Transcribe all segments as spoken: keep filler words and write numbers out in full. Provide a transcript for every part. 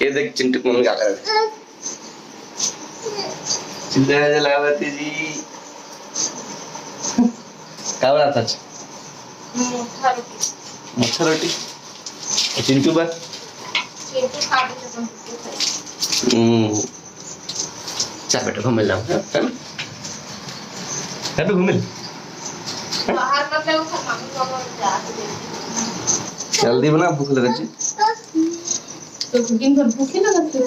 ये देख चिंटू मम्मी का कर रही। चिंटू है जलावती जी। का बनात हस? मोठा रोटी। मोठा रोटी। चिंटू बा? चिंटू खा के तो हम कुछ खाई। हम्म। चल बेटा, घूमे ला, है ना? है तो घूमे ला। बाहर मत ले, वो सब मामी पापा जा के दे। जल्दी बना, भूख लगत हे। तो दिन भर भूखे लगत हे।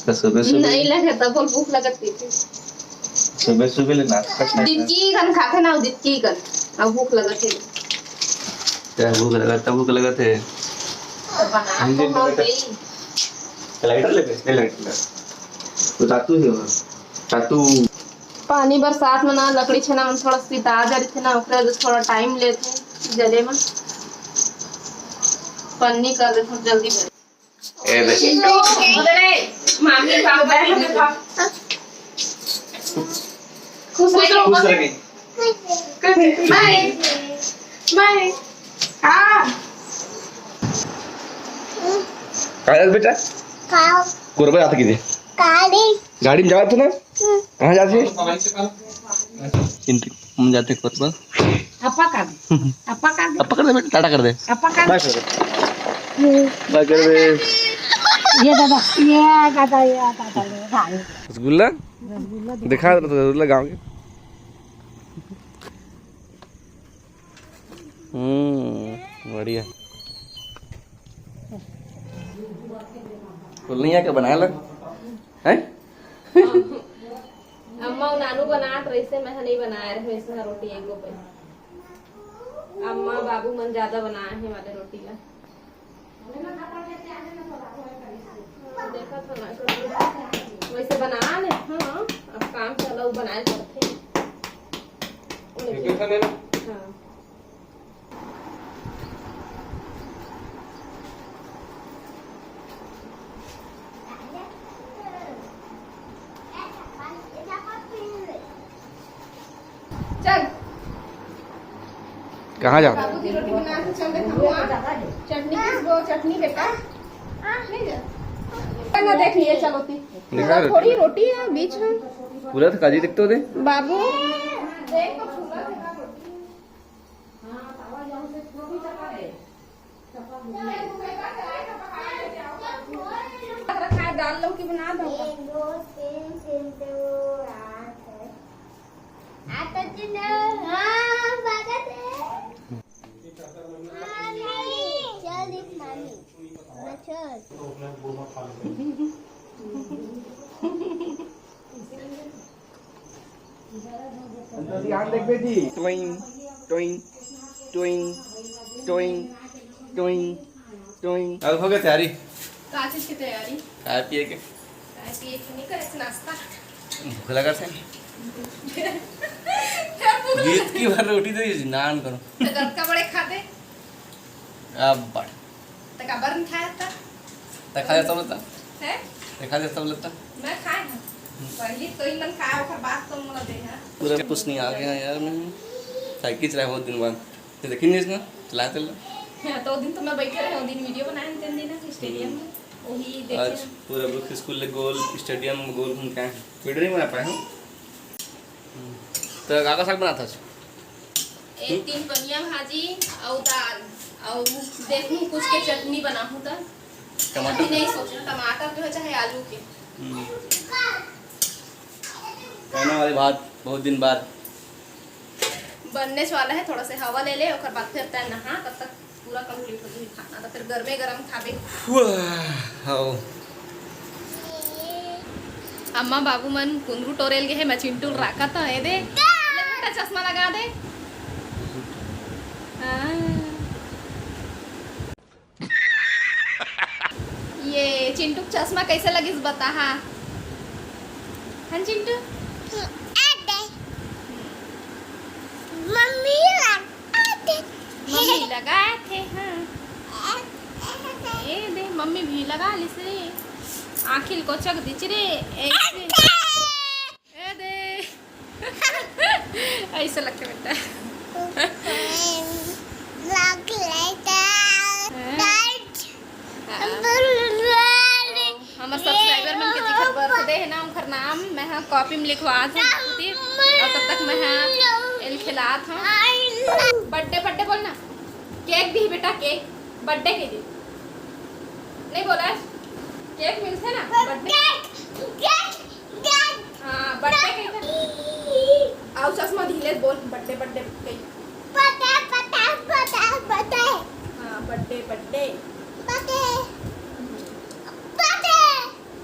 तो सुबह सुबह नहीं लगे, तब बोल भूख लगत हे। सुबह सुबह ले नाश्ता खाए। दिक्की कन खाथे ना, दिक्की कन। अब भूख लगत हे। क्या भूख लगत, तब भूख लगत हे। तो बना हम तो दिन हो भर गई। लाइटर लेबे? नहीं, लाइटर ले। तो चातू ही होगा। चातू। पानी बरसात में ना लकड़ी छेना मन थोड़ा सिता जरथे ना, ओकरे वजह से थोड़ा टाइम लेथे जले में। पन्नी कर देथे जल्दी जल्दी। ए दे। चिंटू, उधर है। मामी का बैठ के खा। खुश रहो। खुश रहो। बाय। बाय। हाँ। काय बेटा? का? कोरबा जात किती? गाड़ी। गाड़ी में जात ना? हम्म। कहाँ जात हे? चिंटू, हम जाते कोरबा। अप्पा कर दे। अप्पा कर दे। अप्पा कर दे बेटा, टाटा कर दे। अप्पा कर दे। बाय कर दे। बाय कर दे। ये दादा, ये दादा, ये दादा, ये दादा। रसगुल्ला? रसगुल्ला दिखा। दिखा रसगुल्ला गाँव के। हम्म, बढ़िया। कुल नहीं आके बनाए ला? हैं? अम्मा अउ नानू बनात रहिसे, मैं ह नहीं बनाए रहे, वैसे रोटी एको पे। अम्मा बाबू मन ज्यादा बनाए हे वाले रोटी ला। देखत हो ना, वैसे बना ले, हाँ, अब काम चला, वो बनाए पड़थे। वो लेके, हाँ। चल। कहाँ जाता? बाबू की रोटी बना के चल दे, हम वहाँ चटनी पीस दो, चटनी बेटा। नहीं जा। ना देख लिए, चलो ती। दिखा पूरा रोटी। थोड़ी रोटी है बीच में। पूरा तो काजी दिखते होते। बाबू। देख तो पूरा दिखा रोटी। हाँ, तावा जाऊँ से थोड़ी चपा दे। दाल लौकी बना दो। एक, दो, तीन, तीन, दो, आठ है। आठ, तीन, हाँ, स्वागत है। मामी, चल दिख मामी। चल। Towing, towing, towing, towing, towing, towing. अब हो गया तैयारी? का चीज की तैयारी? खाए पिए के। खाए पिए के नहीं करे, नाश्ता। भूख लगा थे। क्या भूख लगा? गीत की भर रोटी तो ये नान करो। तो कब का बड़े खाते? अब बड़। त काबर नहीं खाया था? त खा लेता बोलता। हैं? त खा लेता बोलता। मैं खाए हूँ। पहली तो ही मन खाया, ओकर बाद तो मोला दे है। पूरा कुछ नहीं आ गया यार, मैं साइकिल चलाया बहुत दिन बाद। तो देखी नहीं इसने, चलाया चल। हाँ, तो दिन तो मैं बैठे रहे, वो दिन वीडियो बनाए हैं, तीन दिन है स्टेडियम में, वही देखे आज हैं। पूरा ब्रुक स्कूल ले गोल, स्टेडियम में गोल घूम के आए हैं। वीडियो नहीं बना पाए हम। तो का का साग बनाता आज? एक दिन बनिया भाजी अउ दाल अउ देखूं कुछ के चटनी बनाहूं त। टमाटर अभी नहीं सोचना, टमाटर के हो चाहे आलू के। हम्म। कहने वाली बात बहुत दिन बाद। बनने वाला है, थोड़ा से हवा ले ले, ओकर बाद फिर तय नहा, तब तक पूरा complete हो जाही खाना, तो फिर गरमे गरम खाबे। वाह, हाओ। अम्मा बाबू मन कुंदरू टोरेल गे हे, मैं चिंटू ल राखत हूँ, ए दे। ले बेटा, चश्मा लगा दे। हाँ। ये चिंटू के चश्मा कैसे लगिस बताहा? हाँ चिंटू? आ दे। मम्मी लगा दे। मम्मी लगाए थे, हाँ। ए दे, मम्मी भी लगा लिस रे। आँखी ल कोचक दिच रे। ऐसे। ए दे। ऐसे लगते बेटा। Vlog later. हाँ। Bye. हमर सब्सक्राइबर मन के जेकर बर्थडे हे ना, ओकर नाम मैं ह कॉपी में लिखवात हूँ, अउ तब तक मैं ह एल खिलात हूँ। बर्थडे, बर्थडे बोल ना। केक दी बेटा, केक। बर्थडे के दी। नहीं बोला? केक मिलथे ना बर्थडे। हाँ, बर्थडे के। अउ चश्मा दिले बोल, बर्थडे, बर्थडे कही। Birthday, birthday, birthday, birthday. हाँ, बर्थडे, बर्थडे। बर्थडे। बर्थडे।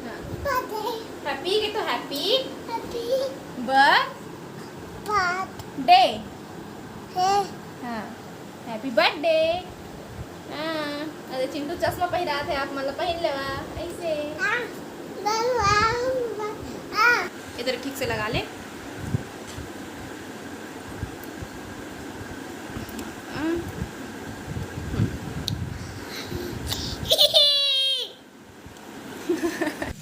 हाँ। बर्थडे। हैप्पी के तो हैप्पी। हैप्पी। बर। बर्थडे। है। हाँ। Happy birthday. हाँ। अरे चिंटू चश्मा पहिरात हे, आप मन ला पहिन लेवा ऐसे। हाँ। हाँ। इधर ठीक से लगा ले। हाँ।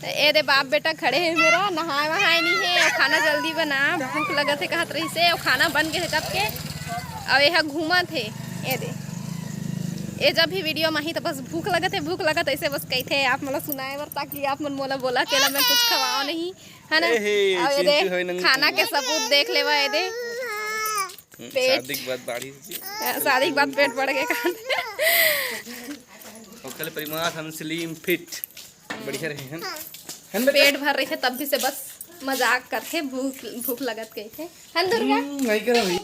ए दे बाप बेटा खड़े हे मेरा, नहाए वहाए नहीं हे, अउ खाना जल्दी बना, भूख लगत हे कहत रहिस हे, अउ खाना बन गे हे कब के, अउ एहा घूमत हे। ए दे, ए जब भी वीडियो म आही त बस भूख लगत हे, भूख लगत हे, ऐसे बस कहिथे आप मन ला सुनाए बर, ताकि आप मन मोला बोला के ला मैं कुछ खवाओ नहीं, है ना? ए हे, अउ ए दे, चिंटू हे नंगू। खाना के सबूत देख लेवा, ए दे। हम्म, पेट। शादी के बाद बाढ़ी जी। हाँ, शादी के बाद पेट बढ़ गे कहत। ओकर परिवार हम स्लिम फिट बढ़िया रहे हैं। है ना बेटा? पेट भर रहिथे तब भी से बस मजाक करथे, भूख, भूख लगत कहिथे। है ना दुर्गा? हम्म, नहीं करा भाई।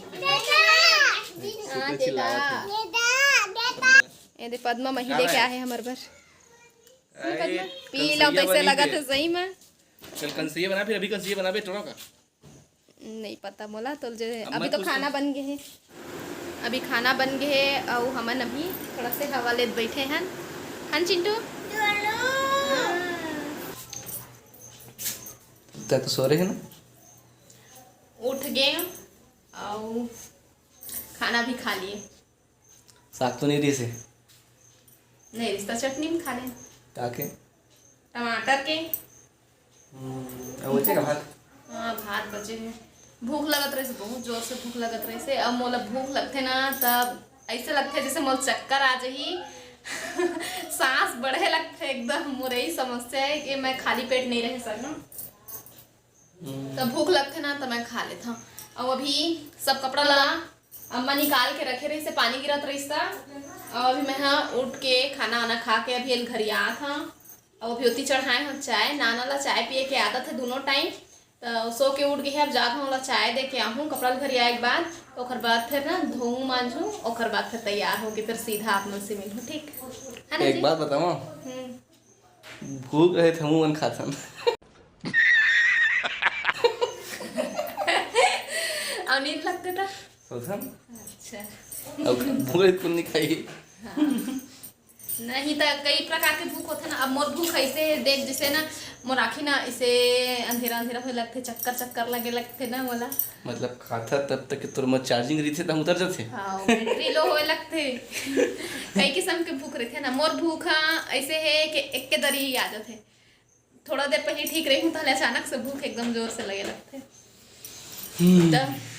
हाँ, चिल्लावत हे। ए दे पद्मा मही लेके आए हे हमर बर। अरे, पद्मा, पी लो, कैसे लगत हे सही में? चल कंसिया बना, फिर अभी कंसिया बना बे, टोरा का। नहीं पता मोला तो जे, अब अभी मैं तो कुछ खाना बन गे हे, अभी खाना बन गे हे, अउ हमन अभी थोड़ा से हवा लेत बैठे हन, हन चिंटू? हाँ। तै तो सो रहे ना? उठ गे अउ खाना भी खा लिए। साग तो नहीं रहिस हे? नहीं रहिस त चटनी में खा ले। का के? टमाटर के। हम्म, अउ बचे का भात? हाँ, भात बचे हे। भूख लगत रहिस, बहुत जोर से भूख लगत रहिस हे। अब मोला भूख लगथे ना, तब ऐसे लगथे जैसे मोला चक्कर आ जाही। सांस बढ़े लगथे एकदम। मोर यही समस्या हे कि मैं खाली पेट नहीं रह सकूँ। हम्म। त भूख लगथे ना, त मैं खा लेथव। अउ अभी सब कपड़ा ला अम्मा निकाल के रखे रहिस हे, पानी गिरत रहिस त। अउ अभी मैं ह उठ के खाना वाना खा के अभी एल घरियात हव। अउ अभी ओती चढ़ाए हव चाय। नाना ला चाय पिए के आदत हे दोनों टाइम। त सो के उठ गे हे, अब जात हव ओला चाय दे के आहूँ, कपड़ा ला घरियाए के बाद, ओकर बाद फिर ना धोहूँ मांजहूँ, ओकर बाद फिर तैयार होके फिर सीधा आप मन से मिलहूँ, ठीक है ना एक जी? बात बतावं? हम्म। भूख रहे त हमू मन खाथन। अउ नींद लगथे त? सोचन। अच्छा। अब भूख रहे त कोन नहीं खाही? हाँ। नहीं त कई प्रकार के भूख होथे ना। अब मोर भूख ऐसे हे, देख जैसे ना मोर आँखी ना ऐसे अंधेरा अंधेरा होए लगथे, चक्कर चक्कर लगे लगथे ना मोला। मतलब खाथस तब तक के तोर म चार्जिंग रहिथे त उतर जथे। हाँ, बैटरी लो होए लगथे। कई किसम के भूख रहिथे ना। मोर भूख ह ऐसे हे कि एक के दरी आ जथे। थोड़ा देर पहले ठीक रही हूँ, तहले अचानक से भूख एकदम जोर से लगे लगथे। हम्म। त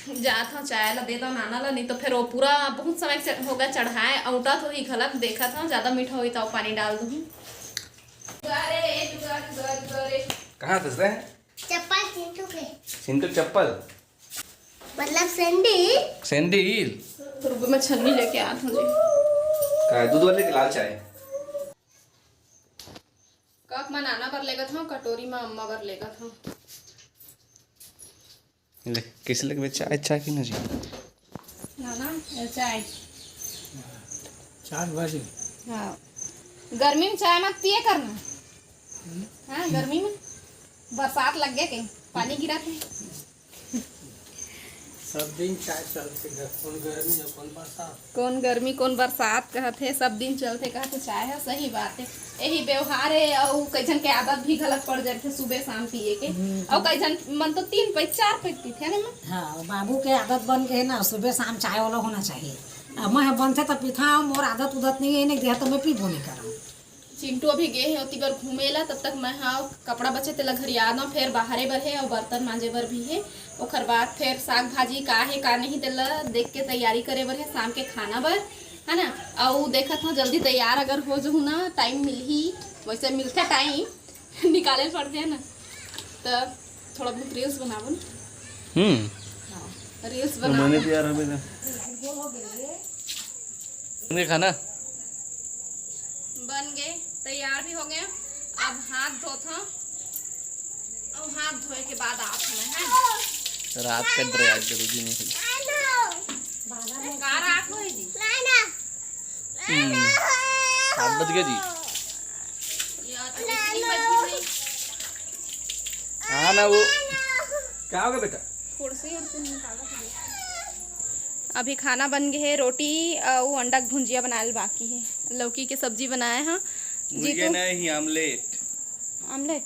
जात हव चाय ला दे दव नाना ला, नहीं तो फिर वो पूरा बहुत समय से होगे चढ़ाए, अउंटत होही घलक, देखत हव ज्यादा मीठा होही त अउ पानी डाल दूँ। कहाँ फंस रहे हैं? चप्पल चिंटू के। चिंटू चप्पल? मतलब सैंडल। सैंडल? रुको, मैं छन्नी लेके आत हूँ जी। का दूध वाले के लाल चाय? कप म नाना बर लेगत हूँ, कटोरी म अम्मा बर लेगत हूँ। ले, कैसे लगबे चाय, चाय पीना जी? नाना, ये चाय। चार बजे। हाँ, गर्मी में चाय मत पिए करना। हाँ, गर्मी में बरसात लग गया कहीं, पानी गिरा थे। सब दिन चाय चलथे घर, कौन गर्मी है, कौन बरसात। कौन गर्मी, कौन बरसात कहत हे, सब दिन चलथे कहत हे चाय ह, सही बात हे। यही व्यवहार हे, अउ कई झन के आदत भी गलत पड़ जाथे सुबह शाम पिए के। हम्म। अउ कई झन मन तो तीन पैक, चार पैक पीथे, है ना माँ? हाँ, बाबू के आदत बन गए ना, सुबह शाम चाय वाला होना चाहिए। अब मैं बनथे त पीथा, मोर आदत उदत नहीं है, नहीं देहा तो मैं पीबो नहीं करा। चिंटू अभी गे हे ओती बर घूमे ला, तब तक मैं हा कपड़ा बचे तेला घरिया दव, फेर बाहरे बर हे अउ बर्तन मांजे बर भी हे। ओकर बाद फेर साग भाजी का हे का नहीं तेला देख के तैयारी करे बर हे शाम के खाना बर। है ना। अउ देखत हव, जल्दी तैयार अगर हो जहूँ ना, टाइम मिलही, वैसे मिलथे टाइम, निकाले ल पड़थे, है ना। त थोड़ा बहुत रील्स बनाबो ना। हम्म। हाँ, रील्स तो बनाबो। मैंने तैयार हवे ना। बन गे खाना? बन गे, तैयार भी हो गए। अब हाथ धोत हव, अउ हाथ धोए के बाद आत हव मैं, है। रात का ड्राई जरूरी नहीं है। का रात होए जी? हम्म, सात बज गए जी। या तो तीन बज गई। हाँ ना, वो क्या हो गया बेटा? कुर्सी उर्सी निकालो। अभी खाना बन गए है, रोटी अउ अंडा के भुंजिया बनाए ल बाकी है, लौकी के सब्जी बनाए हैं। मुर्गे जीतू नहीं, आमलेट। आमलेट?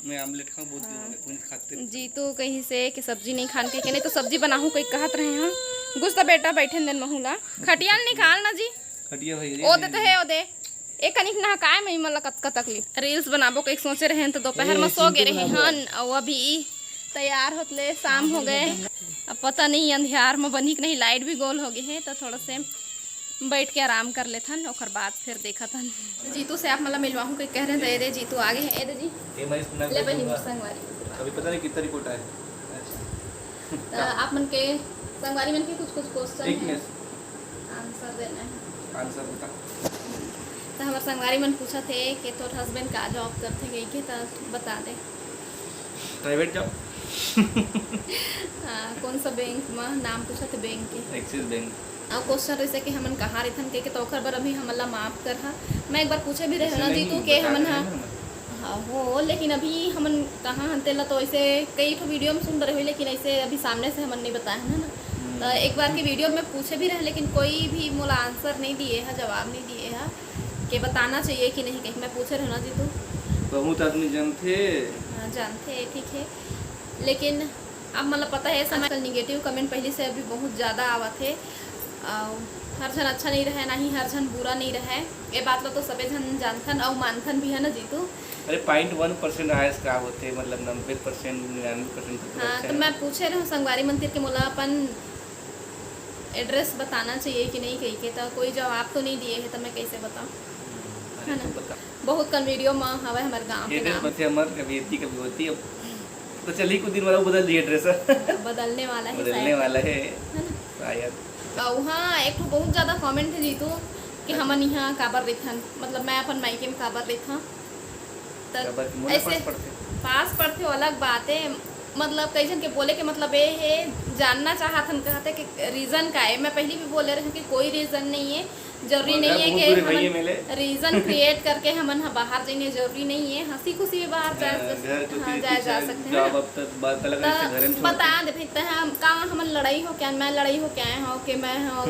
मैं आमलेट खाऊं, बहुत दिन हो गए, भुंज खाते रहे। जीतू कहीं से कि सब्जी नहीं खान कहिके, नहीं तो सब्जी बनाहूं कहिके कहत रहे हैं। गुस्सा बेटा बैठे दिन महूला। खटिया ल निकाल ना जी। खटिया भाई, ओ ये देते नहीं। है, ओ दे। एक कनिक नहकाए में ही मन ला कतका तकलीफ। रील्स बनाबो कहिके सोचे रहे हैं तो दोपहर में ए, सो चिंटू गे रहे बनाबो। हन, अउ अभी तैयार होत ले शाम हो गए। अब पता नहीं अंधियार में बनी कि नहीं, लाइट भी गोल हो गए है, तो थोड़ा से बैठ के आराम कर लेथन, ओकर बाद फिर देखथन। जीतू से आप मन ला मिलवाहूँ कहिके कह रहे हैं, तो ये दे जीतू आगे है, ये दे जी। ये मैं इसको ना ले बनी दूंगा। संगवारी। अभी पता नहीं कितना रिपोर्ट आया। अच्छा। तो आप मन के संगवारी मन के कुछ कुछ क्वेश्चन एक है, मिनट। आंसर देना है। आंसर बता। तो हमारे संगवारी मन पूछा थे कि तोर हस्बैंड का जॉब करते गई के, तो बता दे। Private job. हाँ, कौन सा बैंक में, नाम पूछा थे बैंक के। Axis bank. अउ क्वेश्चन रहिसे कि हमन कहाँ रहिथन कहिके, तो ओखर बर अभी हमन ला माफ कर हा। मैं एक बार पूछे भी रहे ऐसे ना नहीं, जीतू के बताए हमन रहे हा ना। हाँ हो, लेकिन अभी हमन कहाँ हन तेला तो ऐसे कई ठो वीडियो में सुन रहे हो, लेकिन ऐसे अभी सामने से हमन नहीं बताए हन, है ना। हम्म। तो एक बार के वीडियो में पूछे भी रहे, लेकिन कोई भी मोला आंसर नहीं दिए है, जवाब नहीं दिए है कि बताना चाहिए कि नहीं कहिके। मैं पूछे रहे ना जीतू। बहुत आदमी जानथे। हाँ, जानथे, ठीक है, लेकिन अब मतलब पता है, आजकल निगेटिव कमेंट पहले से अभी बहुत ज़्यादा आवत है। अउ हर झन अच्छा नहीं रहे, ना ही हर झन बुरा नहीं रहे। ये बात ला तो सबे झन जानथन अउ मानथन भी है ना जीतू। अरे, पॉइंट वन परसेंट आयस का होथे, मतलब नब्बे परसेंट, निन्यानवे परसेंट तो हाँ, अच्छा तो है। मैं पूछे रहे संगवारी मन तीर के मोला अपन एड्रेस बताना चाहिए कि नहीं कहिके, तो कोई जवाब तो नहीं दिए है, तो मैं कैसे बताऊँ? अरे, है ना? तुम बता। बहुत कन वीडियो में हवे हमर गाँव के एड्रेस नाम। बचे हमर, कभी एती, कभी होती, अब तो चली कुछ दिन वाला बदल दिए एड्रेस। बदलने वाला है बदलने शायद। वाला है। है ना? शायद। अउ हाँ, एक ठो बहुत ज़्यादा कमेंट है जीतू कि हमन यहाँ काबर रहिथन, मतलब मैं अपन मायके में काबर रहिथन। त काबर कि मोला ऐसे पास पड़थे। पास पड़थे, वो अलग बात है। मतलब कई झन के बोले के मतलब ये है, जानना चाहत हन, कहते कि रीज़न का है। मैं पहले भी बोले रहे कि कोई रीज़न नहीं है, जरूरी और नहीं घर है बहुत कि दूर है भैया हमन मेले। रीज़न क्रिएट करके हमन ह बाहर जाइने, जरूरी नहीं है। हंसी खुशी में बाहर जा हाँ, सक-, घर को हाँ, फिर जाया जा पीछे सकते हैं जॉब ना। अब तक बात अलग है, त जैसे घर में छोड़ बता के। दे भाई, त हम का हमन लड़ाई हो क्या, मैं लड़ाई हो क्या आए हूँ कि मैं हाँ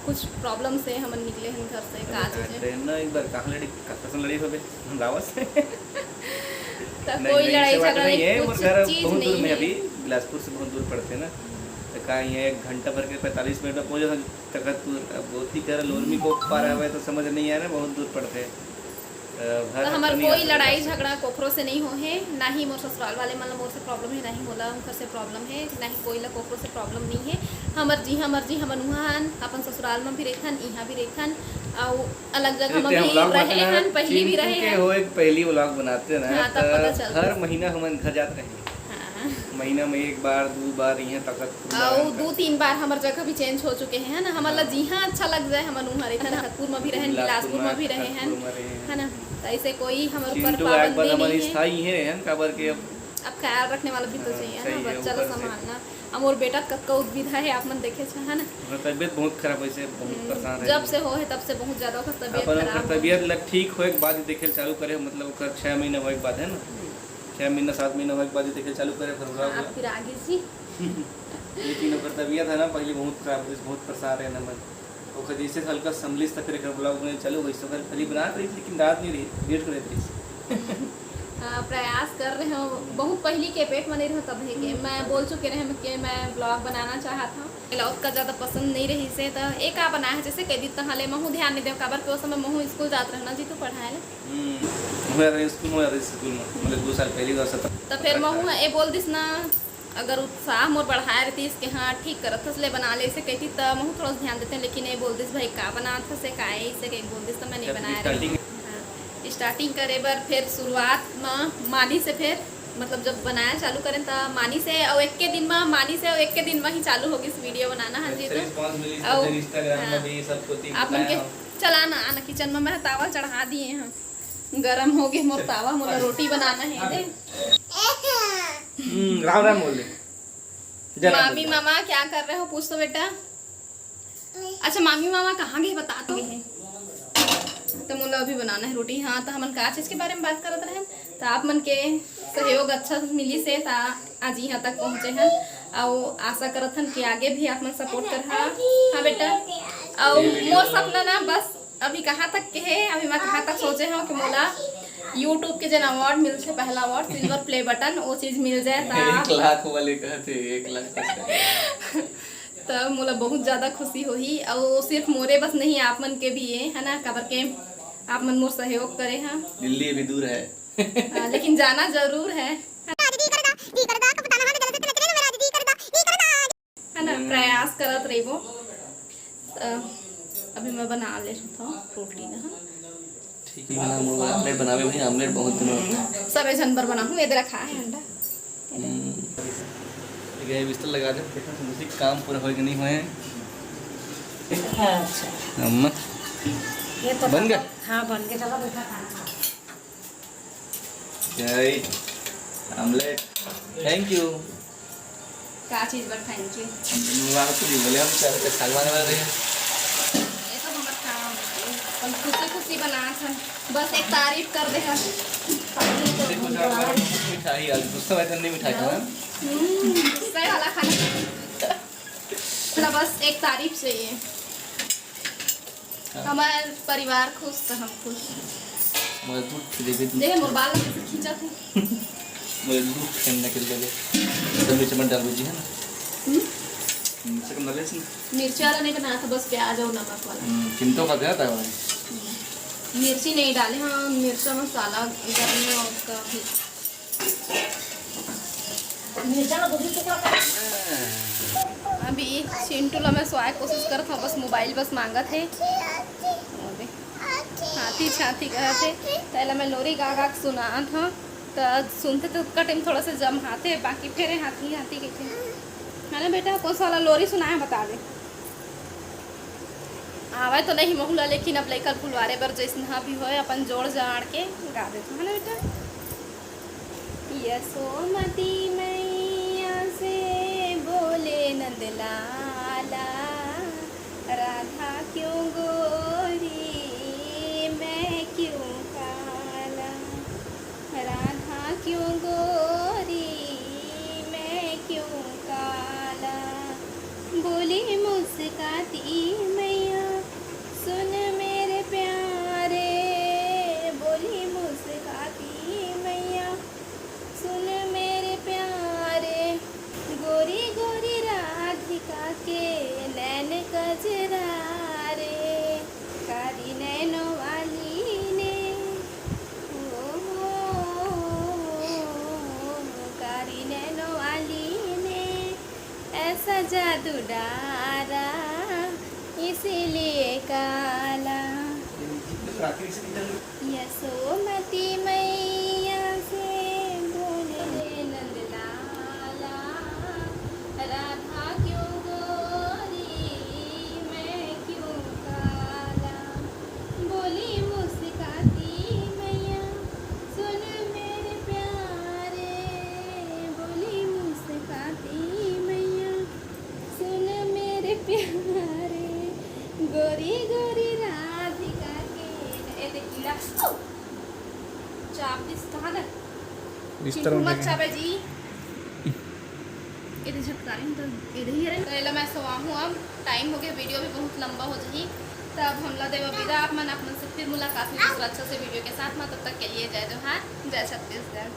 कुछ प्रॉब्लम से हमन निकले हन घर से, का अरे, चीज है? ट्रेन ना एक बार कहाँ लड़ी, कहाँ से लड़ी होबे? हम रावत से। त नहीं, कोई नहीं, लड़ाई ऐसे बात झगड़ा नहीं नहीं, है, कुछ मोर घर चीज बहुत दूर नहीं में है। अभी, बिलासपुर से बहुत दूर पड़ते ना। तो कहाँ ये एक घंटा भर के पैंतालीस मिनट में पहुँच जाता तखतपुर। अब बहुत ही कर लोरमी को पार आवे तो समझ नहीं आ रहा, बहुत दूर पड़ते। अ, घर तो हमार अपनी कोई यात्रा लड़ाई से। झगड़ा कोखरो से नहीं हो है, ना ही मोर ससुराल वाले मन ल मोर से प्रॉब्लम है, ना ही मोला उनकर से प्रॉब्लम है, ना ही कोई ला कोखरो से प्रॉब्लम नहीं है। हमर जिहाँ मर्जी हमन उहाँ हन, अपन ससुराल में भी रहिथन, इहाँ भी रहिथन, अउ अलग जगह में एते हम भी vlog रहे बनाते हैं, हन, पहली भी चिंटू रहे के हन। हो एक पहली vlog बनाते ना, हाँ, तब त पता चलता। हर महीना हमन घर जात रहे। हाँ। महीना में एक बार, दू बार इहाँ तक अउ दू तीन बार हमर जगह भी चेंज हो चुके हैं, है ना? हमन ला हाँ। जिहाँ अच्छा लग जाए, हमन उहाँ रहिथन। हाँ। तखतपुर में भी रहेन, बिलासपुर बिलासपुर में, में भी रहे हैं, तखतपुर में रहे हैं। है ना? तो ऐसे कोई हमर ऊपर चिंटू एक बार पाबंदी हमर नहीं है। स्थायी ही रहे हैं, काबर के अब अब ख्याल रखने वाला भी तो हाँ, चाहिए, है ना? सही है, बच्चा ला ऊपर से। संभालना। अब मोर बेटा कतका उद्विधा है, आप मन देखे छ, है ना? ओकर तबीयत बहुत खराब होइसे, बहुत हम्म, परेशान है। जब से हो है, तब से बहुत ज्यादा ओकर तबीयत अपन ओकर खराब हो तबीयत है। ला ठीक होए के बाद ही देखे चालू करे, मतलब ओकर छह महीना होए के बाद, है ना? हम्म। छह महीना, सात महीना होए के बाद ही देखे चालू करे, फिर ओकरा हाँ, ओकरा। फिर आगे जी। लेकिन ओकर तबीयत है ना, पहले बहुत खराब होइसे, बहुत परेशान रहे ना मन। ओकर जैसे हल्का संभलिस त फिर एकर vlog बने चालू होइस। ओकर पहली बनात रहिस, लेकिन डालत नहीं रहिस, delete कर देत रहिस। हाँ, प्रयास कर रहे हो। बहुत पहली के पेट में नहीं रहो तब है के। हम्म। मैं बोल चुके रहे कि मैं vlog बनाना चाहत हूँ। Vlog का ज्यादा पसंद नहीं रहिसे, तो एक आ बना है, जैसे कह दी, तहाँ ले महू ध्यान नहीं दे, काबर के वो समय महू स्कूल जात रहना जी, तू पढ़ाए ले। हम्म, मैं रहे स्कूल में, रहे स्कूल में, मतलब दो साल पहली बार सत्र तो फिर महू ये बोल दिस ना, अगर उत्साह मोर बढ़ाए रहितिस कि हाँ, ठीक करत हस, ले बना ले, अइसे कहितिस, त महूँ थोड़ा सा ध्यान देतेंव, लेकिन ये बोल दिस, "भाई, का बनात हस, का है?" अइसे कहिके बोल दिस, त मैं नहीं बनाए रहितेंव। हाँ, starting करे बर फिर शुरुआत म मानिस हे, फिर मतलब जब बनाए चालू करेन, त मानिस हे, अउ एक्के दिन म मानिस हे, अउ एक्के दिन म ही चालू हो गिस video बनाना, हाँ जी, अच्छा तो response मिलिस, अउ फिर Instagram म हाँ, भी सब कोती आप मन के बताए हो। चला ना, आना kitchen म, मैं तावा चढ़ा दिए हँव। गरम हो गे मोर तावा, मोला रोटी बनाना हे दे। हम्म, राम राम बोल दे। जय राम मामी बोल दे। मामा क्या कर रहे हो, पूछ तो बेटा। अच्छा, मामी मामा कहाँ गए, बता तो। तो मोला अभी बनाना हे रोटी। हाँ, तो हमन का चीज के बारे म बात करत रहेन, तो आप मन के सहयोग अच्छा मिलिस हे, त आज इहाँ तक पहुँचे हन। अउ आशा करत हन कि आगे भी आप मन support करहा। हाँ बेटा, अउ मोर सपना ना बस अभी कहाँ तक के हे, अभी मैं कहाँ तक सोचे हँव कि मोला YouTube के जेन award मिलथे, पहला award silver play button, वो चीज मिल जाए त एक लाख वाले कहते, एक लाख subscriber। त मोला बहुत ज्यादा खुशी होही, अउ सिर्फ मोरे बस नहीं, आप मन के भी हे, है ना, काबर के आप मन मोर सहयोग करे हा। दिल्ली अभी दूर है। हाँ, लेकिन जाना जरूर है। है ना, प्रयास करत रहिबो। त अभी मैं बना ले रहा था रोटी ना, हाँ। ठीक है, बना, मोर omelette बनावे भाई, omelette बहुत दिन हो गए। सबे झन बर बनाहूँ, ये दे रखा है अंडा। हम्म। ठीक है, बिस्तर लगा दे, देखो तुमसे काम पूरा होए कि नहीं होए। अच्छा। अम्मा। ये तो बन गया? हाँ, बन गया, चलो बैठा खाना खाओ। जय omelette, thank you। का चीज बर thank you? मार तो नहीं बोले, हम चार के साग माने वाले हैं। ये तो हमर काम है, हम खुशी खुशी बनात हन, बस एक तारीफ कर दे हन। देखो, जा, मिठाई आज गुस्सा वैसे नहीं मिठाई खाना। हम्म, गुस्सा वाला खाना। ना, बस एक तारीफ चाहिए। हाँ। हमार परिवार खुश तो हम खुश। मोला दूध खिलेबे, दूध। देख, मोर बाल कैसे खींचत हे। मोला दूध खिलाना के लिए। तो मिर्च मत डालबो जी, है ना? हम्म? मिर्च कम डाले इसमें। मिर्च वाला नहीं बनाया था, बस प्याज और नमक वाला। हम्म, किंतु का दिया था भाई। हम्म। मिर्ची नहीं डाले, हाँ, मिर्चा मसाला गर्मी में उसका भी। मिर्चा ला गोभी टुकड़ा कर। अभी चिंटू ला मैं सोआए कोशिश करत हूँ, बस मोबाइल बस मांगत हे। अबे हाथी छाती कहत हे, त एला मैं लोरी गा गा के सुनात हूँ। त सुनथे त कटे में थोड़ा सा जम हाथे, बाकी फेरे हाथी हाथी कहिथे। है ना बेटा, कौन सा वाला लोरी सुनाए बता दे। आवे तो नहीं महू ला, लेकिन अब लइका ल भुलवारे बर जइसन भी होए, अपन जोड़ जाड़ के गा देथों, है ना बेटा? यशोमती मैया से बोले नंद लाला, राधा क्यों गोरी, मैं क्यों काला। राधा क्यों गोरी, मैं क्यों काला। बोली मुस्काती मैया, सुन मेरे प्यारे। बोली मुस्काती मैया, सुन मेरे प्यारे। गोरी गोरी राधिका के नैन कजरा रे, कारी नैनों वाली ने, ओ हो, कारी नैनों वाली ने ऐसा जादू डारा, इसीलिए काला। यशोमती मैया से बोले नंद लाला, राधा क्यों गोरी, मैं क्यों काला। बोली मुस्काती मैया, सुन मेरे प्यारे। बोली मुस्काती मैया, सुन मेरे प्यारे। गोरी गोरी राधिका के, ए दे कीड़ा। चाप दिस कहाँ ले? बिस्तर चिंटू में मत फेंके। चाबे जी। एदे झटकारे तो एदे ही रे। तो एला मैं सोवाहूँ अब, टाइम हो गया, वीडियो भी बहुत लंबा हो जाही। तो अब हमला देवा विदा, आप मन, आप मन से फिर मुलाकात होही दूसरा अच्छा से वीडियो के साथ में। तब तक के लिए जय जोहार, जय छत्तीसगढ़।